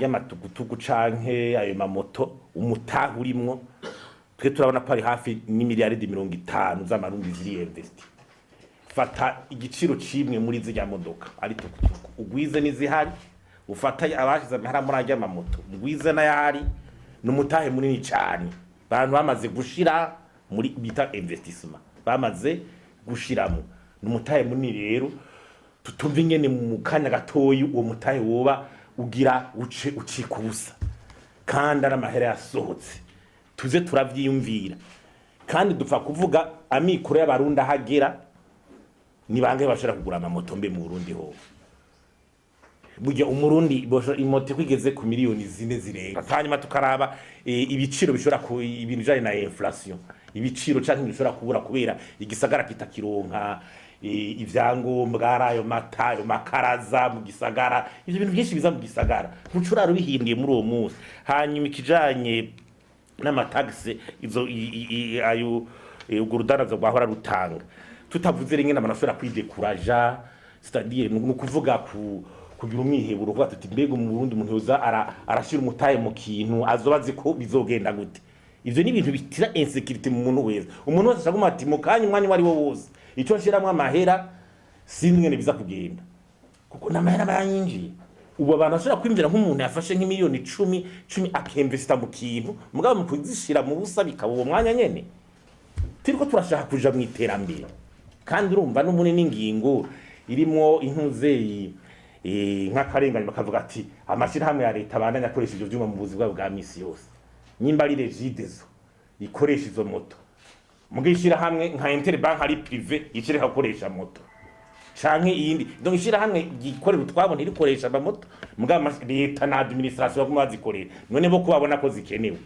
Y'amatugutugu canke ayo mamoto, umutahe urimwo, twe turabona ko ari hafi n'imiliyaridi 50 z'amarundi ziri investi. Fata igiciro cimwe muri zirya modoka ari tukutuku, ugwize n'izihari, ufata abashize amahera muri arya mamoto, ugwize n'ayahari, ni umutahe munini cane abantu bamaze gushira muri bita investissement, bamaze gushiramo. Ni umutahe munini rero tutumva ingene mu kanya gatoyi uwo mutahe woba ugira uce ucika ubusa, kandi ari amahera yasohotse. Tuze turavyiyumvira kandi dupfa kuvuga amikoro y'Abarundi ahagera. Ni bangahe bashobora kugura amamoto mbe mu Burundi? Ho burya Umurundi imoto kwigeze ku miliyoni 4 zirenga. Hanyuma tukaraba ibiciro bishobora ku ibintu bijanye na inflation, ibiciro canke bishobora kubura kubera igisagara kitakironka ivyangombwa, ari ayo mata, ayo makaraza mu gisagara, ivyo bintu byinshi biza mu gisagara, ntucurara ubihinduye muri uwo munsi. Hanyuma ikijanye n'amatagisi, izo ayo urwo rudaraza rwahora rutanga, tutavuze rimwe n'abantu bashobora kwidekuraja, c'est-à-dire ni ukuvuga ku kugira umwiheburo, kuvuga tuti: "Mbega mu Burundi umuntu yoza arashira umutahe mu kintu azoba azi ko bizogenda gute?" Ivyo ni ibintu bitira insécurité mu muntu wese. Umuntu wese ashaguma ati: "Mu kanya, umwanya uwo ari wo wose, ico nshiramwo amahera sinzi ingene biza kugenda," kuko n'amahera aba yanyinjiye. Ubu abantu bashobora kwiyumvira nk'umuntu yafashe nk'imiliyoni 10 10 akemvesita mu kintu, mugabo mu kuzishira mu busa bikaba uwo mwanya nyene. Turiko turashaka kuja mu iterambere, kandi urumva n'ubundi n'ingingo irimwo intuzeyi nk'akarengane, bakavuga ati amashirahamwe ya leta abandanya akoresha ivyo vyuma mu buzi bwabo bwa misi yose. Nyimba ari Regideso ikoresha izo moto, muga ishirahamwe nka Interbank ari privé icireka gukoresha moto, canke iyindi, donc ishirahamwe ryikorera utwabo ntirikoresha amamoto, mugabo leta na administration baguma bazikorera, none bo kubabona ko zikenewe.